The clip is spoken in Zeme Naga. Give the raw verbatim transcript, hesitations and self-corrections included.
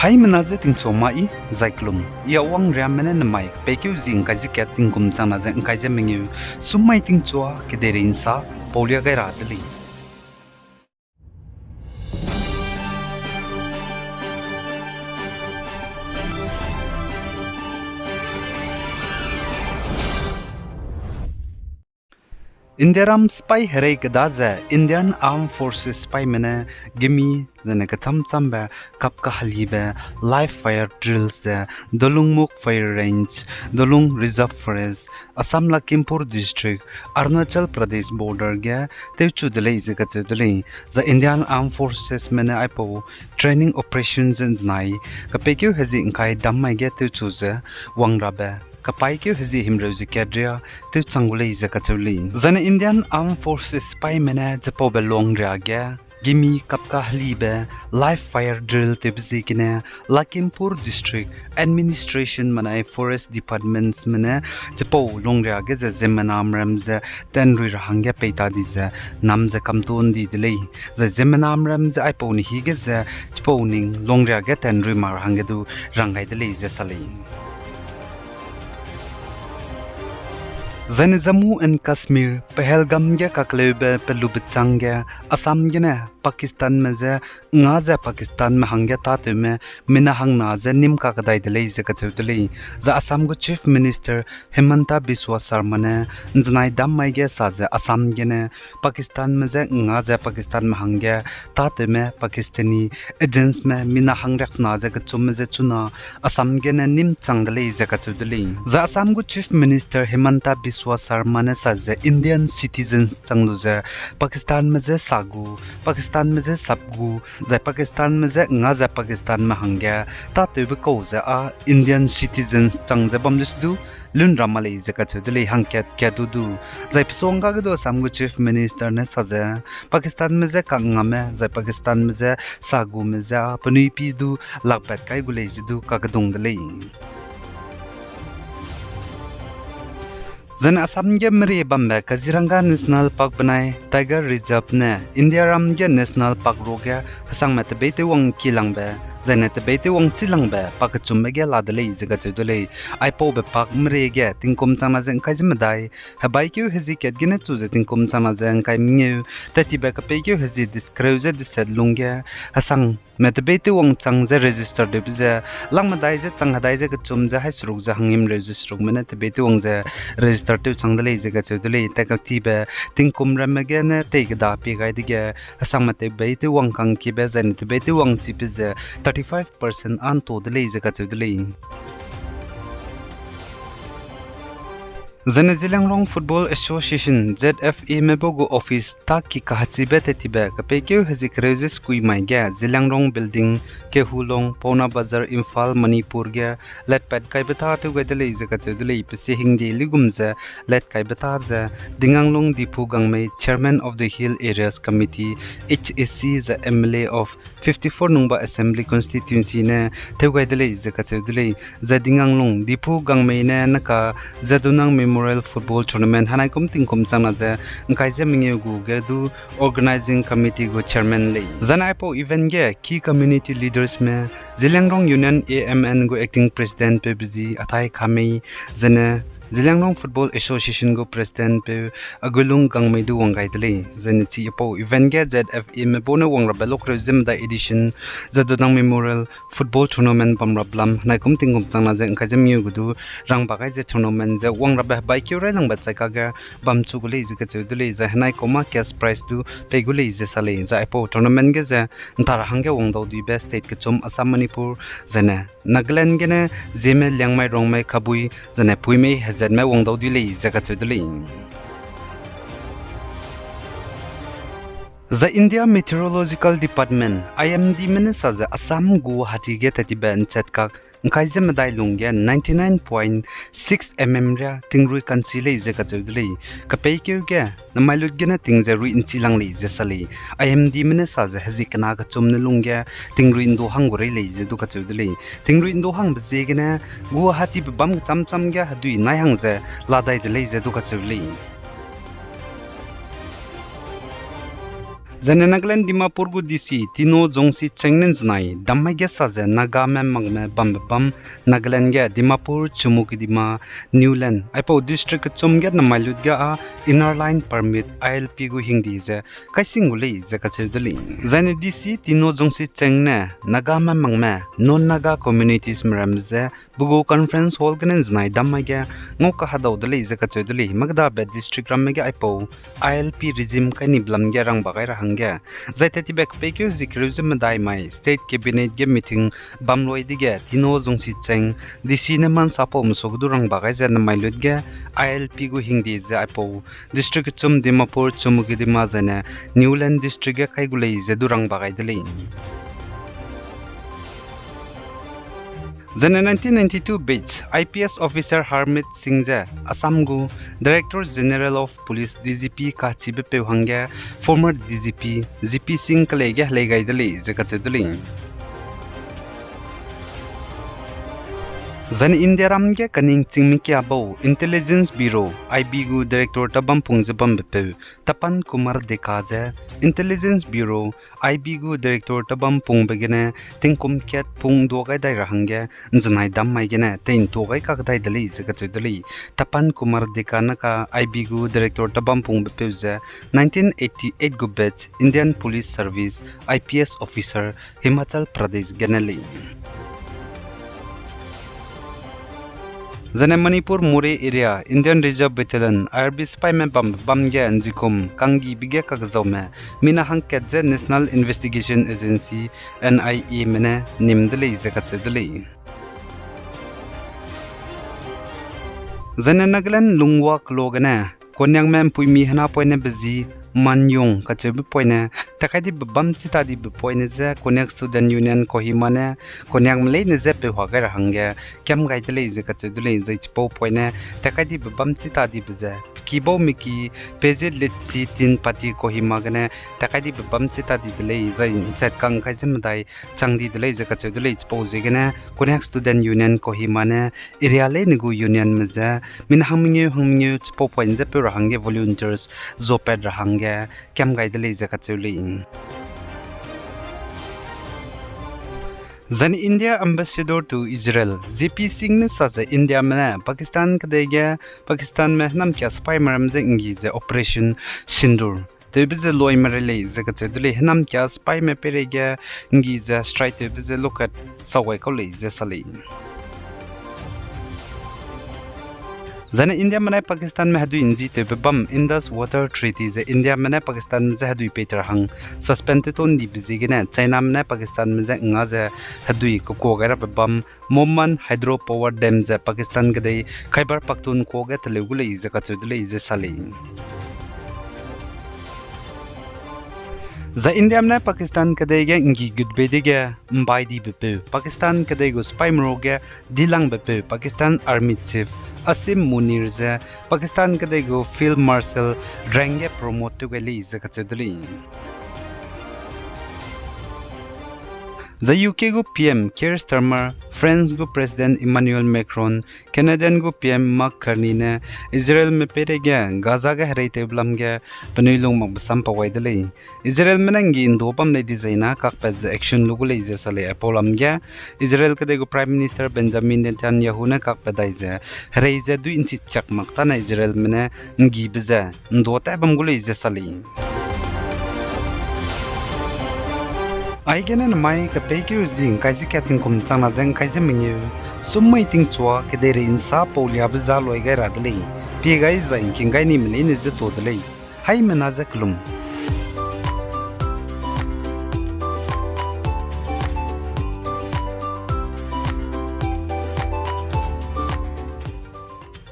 Aimena je tingchua ma i, zai kelum, i a wang riamme ne nemai, peikeu zi ngkai ze kat tingkum changna ze ngkai ze mengeu, sum mai tingchua, kedeirei nsa, paulia gai ra de lei. Indiaram sipai herei keda ze Indian Armed Forces sipaime ne gemi zene kecham chambe kap kahelibe live fire drills ze Dolungmukh Fire Range, Dolung Reserve Forest, Assam Lakhimpur District, Arunachal Pradesh border ge tewchu de lei ze kacheu de lei. Zai Indian Armed Forcesme ne aipau training operation ze nzenai, kapeikeu hezi ngkai dam mai ge tewchu ze wang rabe, kapaîkeu hezi himreu ze kat ria tewchang gu lei ze kacheu lei. Zaine Indian Armed Forces sipaime ne chipaube lungria ge gimi kapkahelibe live fire drill tewbe ziegene Lakhimpur District Administration manai Forest Departmentsme ne chipau lungria ge ze ziemmenamram ze tenrui ra hangge peita di ze nam ze kamton di de lei. Zai ziemmenamram ze aipau ne hige ze chipau ning lungria ge tenrui mak ra hangge du rang gai de lei ze sa lei. Zaine Jammu and Kashmir, Pahalgam ge kakleube pelube chang ge, Assam gene Pakistanme je nga ze Pakistanme hangge tâtewme mina hangna ze nîm kakdai de lei ze kacheu de lei. Zai Assam gu Chief Minister Himanta Biswa Sarma ne nzenai dam mai ge sa ze Assam gene Pakistanme je nga ze Pakistanme hangge tâtewme Pakistani agentsme mina hangriaksena ze kechumme je chuna Assam gene nîm chang de lei ze kacheu de lei. Zai Assam gu Chief Minister Himanta Biswa Sarma ne sa ze Indian citizens chang lu ze Pakistanme je sa gu, Pakistanme je sap gu, zai Pakistanme je nga ze Pakistanme hangge tâtewbe kau ze â Indian citizens chang ze bam du se du, lun ra ma lei ze kacheu de lei hangkat kat du du. Zai pesuangga ge du Assam gu Chief Minister ne sa ze, Pakistanme je kangngame, zai Pakistanme je sa gume je â penui pi du lakpat kai gu lei ze du kakedung de lei. Zaine Assam ge merie bambe Kaziranga National Park benai Tiger Reserve ne Indiaram ge National Park ruage hesangme tebeitewwang kilangbe, zaine tebeitewwang chilangbe pakechumbe ge la de lei ze kacheu de lei. Aipaube park merie ge tingkum changna ze ngkai ze medai, hebaikeu hezi kat gene chu ze tingkum changna ze ngkai mengeu, tattibe kapeikeu hezi dis-, kereu ze deset lungge hesangme tebeitewwang chang ze register dewbe ze, lang medai ze chang hedai ze kechum ze hai seruk ze hangimreu ze serukme ne tebeitewwang ze register tew chang de lei ze kacheu de lei. Tat katibe tingkum ramme gene tei keda pie gai dege, hesangme tebeitewwang kangkibe zaine tebeitewwang chibe ze thirty-five percent â nto de lei ze kacheu de lei. Zaine Zeliangrong Football Association, Z F A me bau gu office tâ ki kahachibe tattibe kapeikeu hezi kereu ze sekui mai ge Zeliangrong Building, Kehulong, Paona Bazar, Imphal, Manipur ge latpat kaibe tâ tew gai de lei ze kacheu de lei. Pe sie hingde ligum ze lat kaibe tâ ze Dinganglong Diphu Gangmei, Chairman of the Hill Areas Committee, H A C, zai M L A of fifty-four nungba Assembly Constituency ne tew gai de lei ze kacheu de lei. Zai Dinganglong Diphu Gangmei ne naka Jadonang Memorial Football Tournament henai kum tingkum changna ze ngkai ze mengeu gu ge du Organizing Committee gu Chairman lei. Zaine aipau event ge key community leadersme, Zeliangrong Union A M N gu Acting President peu Bezi Athai Khamei, zaine Zeliangrong Football Association gu President peu Aguilung Gangmei du wang gai de lei. Zaine chipau event ge Z F A me bau ne wang rabe lokreu ze medai edition Jadonang Memorial Football Tournament bam rap lam henai kum tingkum changna ze ngkai ze mengeu gu du rangba gai ze tournament ze wang rabe hebaikeu railangbe chai kage bamchu gu lei ze kacheu de lei. Zai henai kum â cash prize du pei gu lei ze sa lei. Zai aipau tournament ge ze nta ra hangge wang dau duibe state kechum Assam, Manipur, zaine Nagaland gene Zeme, Liangmai, Rongmei, Kabui, zaine Poimei hezatme wang dau dui lei ze kacheu de lei. Zai India Meteorological Department, I M D me ne sa ze Assam Guwahati ge tattibe nchetkak ngkai ze medai lungge ninety-nine point six mm ria tingrui kanchi lei ze kacheu de lei. Kapeikeu ge namai lut gene ting ze rui nchi lang lei ze sa lei. I M D me ne sa ze hezi kena kechum ne lungge tingrui ndu hang gu rei lei ze du kacheu de lei. Tingrui ndu hangbe ziegene Guwahatibe bam kecham cham ge hedui nai hang ze la dai de lei ze du kacheu lei. Zaine Nagaland Dimapur gu D C Tino Jongsi Cheng ne ’nzenai dam mai ge sa ze Nagame makme bambe bam Nagaland ge Dimapur, Chumoukedima, Niuland aipau district kechum ge namai lut ge â Inner Line Permit, I L P gu hingdi ze kaising gu lei ze kacheu de lei. Zaine D C Tino Jongsi Cheng ne Nagame makme non-Naga communitiesme ramme je pe gu conference hall gene ’nzenai dam mai ge ngau kahedau de lei ze kacheu de lei. Makdabe district ramme ge aipau I L P regime kai nibe lam ge rangba gai ra hangge, zai tat tibe kepeikeu zie kereu ze medai mai State Cabinet ge meeting bam lui dege Tino Jongsi Cheng D C ne mansapaume suage du rangba gai ze namai lut ge I L P gu hingdi ze aipau district kechum Dimapur, Chumoukedima zaine Niuland district ge kai gu lei ze du rangba gai de lei. Zaine nineteen ninety-two batch I P S officer Harmeet Singh je Assam gu Director General of Police, D G P kachibe peu hangge former D G P G P Singh kelei ge helei gai de lei ze kacheu de lei. Zaine Indiaram ge kaningchingme kia bau Intelligence Bureau, I B gu director ta bam pung ze bambe peu Tapan Kumar Deka ze Intelligence Bureau, I B gu director ta bam pungbe gene tingkum kat pung ’nduâ gai dai ra hangge ’nzenai dam mai gene tei ’ntuâ gai kakdai de lei ze kacheu de lei. Tapan Kumar Deka ne ka I B gu director ta bam pungbe peu ze nineteen eighty-eight gu batch Indian Police Service, I P S officer, Himachal Pradesh gene lei. Zaine Manipur Moreh area Indian Reserve Battalion, I R B sipaime bambe bam ge ’njikum kanggibe ge kakzaume mina hangkat ze National Investigation Agency, N I A me ne nim de lei ze kacheu de lei. Zaine Nagaland Lungwa kelo gene Konyakme ’mpuimi henapoine be zi Manyong kacheube poine tat kai dibe bam chita dibe poine je Konyak Student Union Kohima ne Konyakme leine je peuha gai ra hangge kiam gai de lei ze kacheu de lei. Zai chipau poine tat kai dibe bam chita dibe ze pe ki bau me ki Pezit Litsi Tin Pati Kohima gene tat kai dibe bam chita di de lei, zai ’nchetkang kai ze medai chang di de lei ze kacheu de lei. Chipau ziegene Konyak Student Union Kohima ne area leine gu unionme je mina hang mengeu hang mengeu chipau poine je peu ra hangge volunteers zuapat ra hangge kiam gai de lei ze kacheu lei. Zaine India Ambassador to Israel, J P Singh ne sa ze Indiame ne Pakistan kedei ge Pakistanme hênamkia sipaime ram je ’nggi ze Operation Sindoor tewbe ze luime rei lei ze kacheu de lei. Hênamkia sipaime peireige ’nggi ze strike tewbe ze lukat sau gai kau lei ze sa lei. Zaine Indiame ne Pakistanme hedui ’nji tewbe bam Indus Water Treaty ze Indiame ne Pakistanme je hedui pei ra hang suspend tew tau ’ndibe ziegene Chiname ne Pakistanme je ’nga ze hedui kekua gai rabe bam Moman Hydro Power Dam ze Pakistan kedei Khyber Pakhtunkhwa ge teleu gu lei ze kacheu de lei ze sa lei. Zai Indiame ne Pakistan kedei ge ’nggi gutbei dege ’mbai dibe peu Pakistan kedei gu sipaime ruage dilangbe peu Pakistan Army Chief Asim Munir ze Pakistan kedei gu Field Marshal rank ge promote tew gai lei ze kacheu de lei. Zai U K gu P M Keir Starmer, France gu President Emmanuel Macron, Canadian gu P M Mark Carney ne Israelme peireige Gaza ge hereitewbe lam ge penui lung makbe sam pau gai de lei. Israelme ne ’nggi ’ndu bam lei dizai na kakpat ze action lu gu lei ze sa lei. Aipau lam ge Israel kedei gu Prime Minister Benjamin Netanyahu ne kakpat dai ze herei ze dui ’nchi chak mak tane Israelme ne ’nggibe ze ’ndu tat bam gu lei ze sa lei. Aigene namai kepeikeu zi ’ngkai ze kat tingkum changna ze ’ngkai ze mengeu, summei tingchua kedeirei ’nsa pauliabe za lui gai ra de lei. Pie gai zai ’ngking gai nime leine je to de lei. Haimena je kelum.